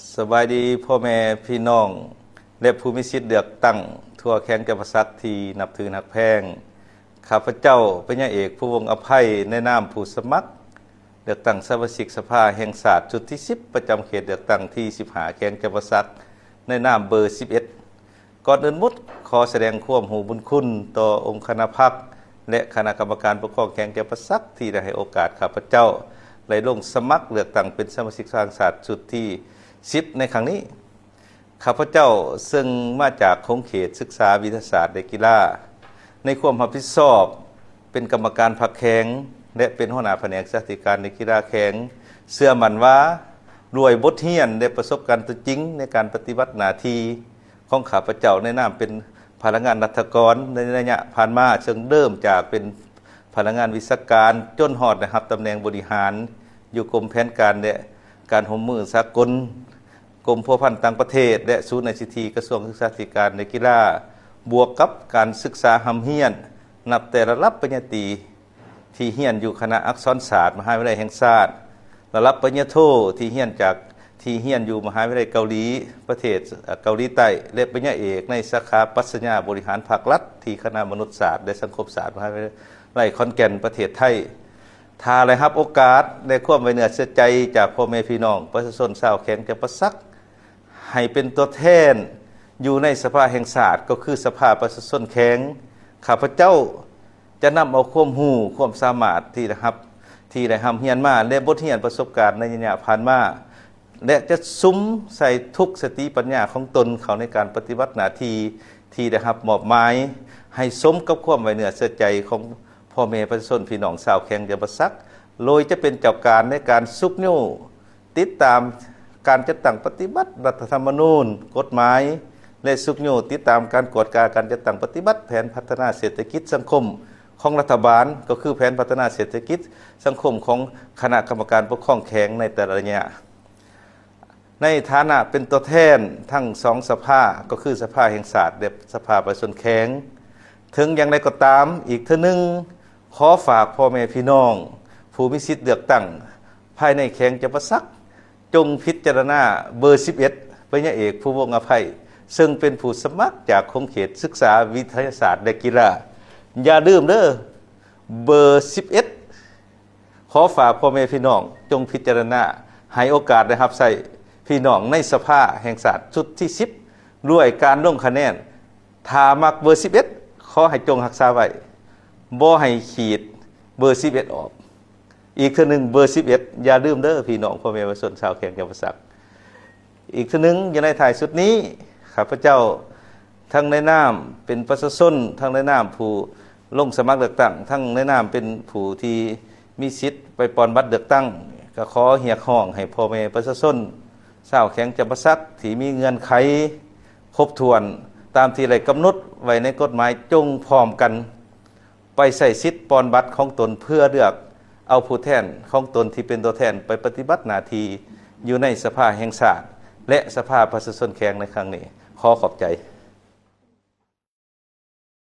ສະບາຍດີພໍ່ແມ່ພີ່ນ້ອງ ແລະ ຜູ້ມີສິດເລືອກຕັ້ງທົ່ວແຂວງຈຳປາສັກທີ່ນັບຖືຮັກແພງ. ຂ້າພະເຈົ້າ ປັນຍາເອກ ພູວົງອະໄພ ໃນນາມຜູ້ສະໝັກເລືອກຕັ້ງສະມາຊິກສະພາແຫ່ງຊາດຊຸດທີສິບ ປະຈຳເຂດເລືອກຕັ້ງທີສິບຫ້າ ແຂວງຈຳປາສັກ ໃນນາມເບີສິບເອັດ. ກ່ອນອື່ນໝົດ ຂໍສະແດງຄວາມຮູ້ບຸນຄຸນຕໍ່ອົງຄະນະພັກ ແລະ ຄະນະກຳມະການປົກຄອງແຂວງຈຳປາສັກ ທີ່ໄດ້ໃຫ້ໂອກາດຂ້າພະເຈົ້າໄດ້ລົງສະໝັກເລືອກຕັ້ງເປັນສະມາຊິກສະພາແຫ່ງຊາດຊຸດທີສິບໃນຄັ້ງນີ້. ຂ້າພະເຈົ້າເຊິ່ງມາຈາກຂົງເຂດສຶກສາວິທະຍາສາດ ແລະ ກິລາ ໃນຄວາມຮັບຜິດຊອບເປັນກຳມະການພັກແຂວງ ແລະ ເປັນຫົວໜ້າພະແນກສຶກສາທິການ ແລະ ກິລາແຂວງ ເຊື່ອໝັ້ນວ່າ ດ້ວຍບົດຮຽນ ແລະ ປະສົບການຕົວຈິງໃນການປະຕິບັດໜ້າທີ່ຂອງຂ້າພະເຈົ້າໃນນາມເປັນພະນັກງານລັດຖະກອນໃນໄລຍະຜ່ານມາ ເຊິ່ງເລີ່ມຈາກເປັນພະນັກງານວິຊາການ ຈົນຮອດໄດ້ຮັບຕຳແໜ່ງບໍລິຫານຢູ່ກົມແຜນການ ແລະ ການຮ່ວມມືສາກົນ ກົມພົວພັນຕ່າງປະເທດ ແລະ ສູນໄອຊີທີ ກະຊວງສຶກສາທິການ ແລະ ກິລາ ບວກກັບການສຶກສາຮ່ຳຮຽນ ນັບແຕ່ລະດັບປະລິນຍາຕີ ທີ່ຮຽນຢູ່ຄະນະອັກສອນສາດ ມະຫາວິທະຍາໄລແຫ່ງຊາດ, ລະດັບປະລິນຍາໂທ ທີ່ຮຽນຈາກ ທີ່ຮຽນຢູ່ມະຫາວິທະຍາໄລເກົາຫຼີ ປະເທດ ເອີ ເກົາຫຼີໃຕ້ ແລະ ປະລິນຍາເອກໃນສາຂາປັດຊະຍາບໍລິຫານພາກລັດ ທີ່ຄະນະມະນຸດສາດ ແລະ ສັງຄົມສາດ ມະຫາວິທະຍາໄລຂອນແກ່ນ ປະເທດໄທ. ຖ້າໄດ້ຮັບໂອກາດ ແລະ ຄວາມໄວ້ເນື້ອເຊື່ອໃຈຈາກພໍ່ແມ່ພີ່ນ້ອງປະຊາຊົນຊາວແຂວງຈຳປາສັກ ໃຫ້ເປັນຕົວແທນຢູ່ໃນສະພາແຫ່ງຊາດ ກໍຄືສະພາປະຊາຊົນແຂວງ, ຂ້າພະເຈົ້າຈະນຳເອົາຄວາມຮູ້ຄວາມສາມາດທີ່ໄດ້ຮັບ ທີ່ໄດ້ຮ່ຳຮຽນມາ ແລະ ບົດຮຽນປະສົບການໃນໄລຍະຜ່ານມາ ແລະ ຈະສຸມໃສ່ທຸກສະຕິປັນຍາຂອງຕົນເຂົ້າໃນການປະຕິບັດໜ້າທີ່ທີ່ໄດ້ຮັບມອບໝາຍ ໃຫ້ສົມກັບຄວາມໄວ້ເນື້ອເຊື່ອໃຈຂອງພໍ່ແມ່ປະຊາຊົນພີ່ນ້ອງຊາວແຂວງຈຳປາສັກ ໂດຍຈະເປັນເຈົ້າການໃນການຊຸກຍູ້ ຕິດຕາມການຈັດຕັ້ງປະຕິບັດລັດຖະທຳມະນູນ, ກົດໝາຍ ແລະ ຊຸກຍູ້ຕິດຕາມການກວດກາການຈັດຕັ້ງປະຕິບັດແຜນພັດທະນາເສດຖະກິດສັງຄົມຂອງລັດຖະບານ, ກໍຄືແຜນພັດທະນາເສດຖະກິດສັງຄົມຂອງຄະນະກຳມະການປົກຄອງແຂວງໃນແຕ່ລະໄລຍະ. ໃນຖານະເປັນຕົວແທນທັງສອງສະພາ ກໍຄືສະພາແຫ່ງຊາດ ແລະ ສະພາປະຊາຊົນແຂວງ, ເຖິງຢ່າງໃດກໍຕາມ, ອີກເທື່ອໜຶ່ງ ຂໍຝາກພໍ່ແມ່ພີ່ນ້ອງຜູ້ມີສິດເລືອກຕັ້ງ ພາຍໃນແຂວງຈຳປາສັກ ຈົ່ງພິຈາລະນາເບີສິບເອັດ ປະລິນຍາເອກ ພູວົງອະໄພ ເຊິ່ງເປັນຜູ້ສະໝັກຈາກຂົງເຂດສຶກສາວິທະຍາສາດ ແລະ ກິລາ. ຢ່າລືມເດີ ເບີສິບເອັດ ຂໍຝາກພໍ່ແມ່ພີ່ນ້ອງຈົ່ງພິຈາລະນາ ໃຫ້ໂອກາດໄດ້ຮັບໃຊ້ພີ່ນ້ອງໃນສະພາແຫ່ງຊາດຊຸດທີສິບ ດ້ວຍການລົງຄະແນນ. ຖ້າມັກເບີສິບເອັດ ຂໍໃຫ້ຈົ່ງຮັກສາໄວ້, ບໍ່ໃຫ້ຂີດເບີສິບເອັດອອກ. ອີກເທື່ອໜຶ່ງ ເບີສິບເອັດ ຢ່າລືມເດີພີ່ນ້ອງພໍ່ແມ່ປະຊາຊົນຊາວແຂວງຈຳປາສັກ. ອີກເທື່ອໜຶ່ງ ຢູ່ໃນທ້າຍສຸດນີ້ ຂ້າພະເຈົ້າ ທັງໃນນາມເປັນປະຊາຊົນ, ທັງໃນນາມຜູ້ລົງສະໝັກເລືອກຕັ້ງ, ທັງໃນນາມເປັນຜູ້ທີ່ມີສິດໄປປ່ອນບັດເລືອກຕັ້ງ, ກໍຂໍຮຽກຮ້ອງໃຫ້ພໍ່ແມ່ປະຊາຊົນຊາວແຂວງຈຳປາສັກທີ່ມີເງື່ອນໄຂຄົບຖ້ວນຕາມທີ່ໄດ້ກຳນົດໄວ້ໃນກົດໝາຍ ຈົ່ງພ້ອມກັນ ໄປໃຊ້ສິດປ່ອນບັດຂອງຕົນ ເພື່ອເລືອກເອົາຜູ້ແທນຂອງຕົນທີ່ເປັນຕົວແທນໄປປະຕິບັດໜ້າທີ່ຢູ່ໃນສະພາແຫ່ງຊາດ ແລະ ສະພາປະຊາຊົນແຂວງໃນຄັ້ງນີ້. ຂໍຂອບໃຈ.